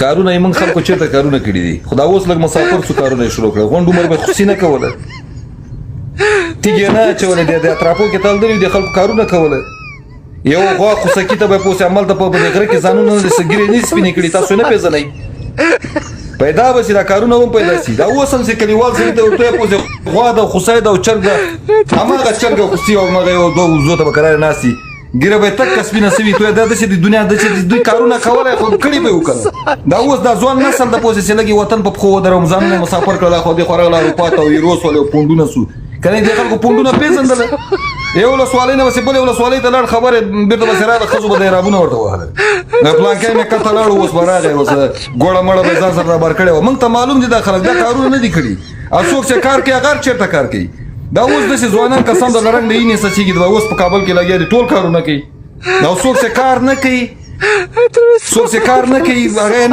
کارونه یې موږ خلکو چېرته کارونه کړي دي؟ خو دا اوس لږ مسافر څو کارونه یې شروع کړل. غونډ عمر به خوسي نه کوله، تیږې نه اچولې، د اطرافو کې تللی د خلکو کارونه کوله. یو غوا خوسکي ته به پوسې عمل ته په دې غره کې ځانونه د سګرې نه سپینې کړي. تاسو نه پېژنئ، پیدا به شي، دا کارونه هم پیدا شي. دا اوس هم چې کلیوال سړي ته ورته پوسې غوا ده، خوسی ده او چرګ ده، هماغه چرګ او خوسي او هماغه یو دوه وزو ته به کرار ناست وي، ګیره به یې تکه سپینه سوي. ته دا داسې د دنیا داسې دوی کارونه کولی خو کړي به یې وکړه. دا اوس دا ځوان نسل د پوسې چې لږ وطن په پښو ودروم، ځانونه مسافر کړل، خو دې خو راغله اروپا ته او یورو سول او پونډونه سو. کنه دې خلکو پونډونه پېژندل، یو ولسوالۍ نه بسې بلې ولسوالۍ ته لاړ، خبرې بېرته بسې راغله، ښځو به د اعرابونه ورته وهل، پلانکی مې کته لاړ، اوس به راغی، اوس ګوړه مړه به ځان سره رابار کړې وه. موږ ته معلوم دي دا خلک دا کارونه نه دي کړي او څوک چې کار کوي هغه چېرته کار کوي. دا اوس داسې ځوانان قسم د رنګ له اینې څڅېږي، دا اوس په کابل کې لګیا دي، ټول کارونه کوي. دا څوک چې کار نه کوي، څوک چې کار نه کوي هغه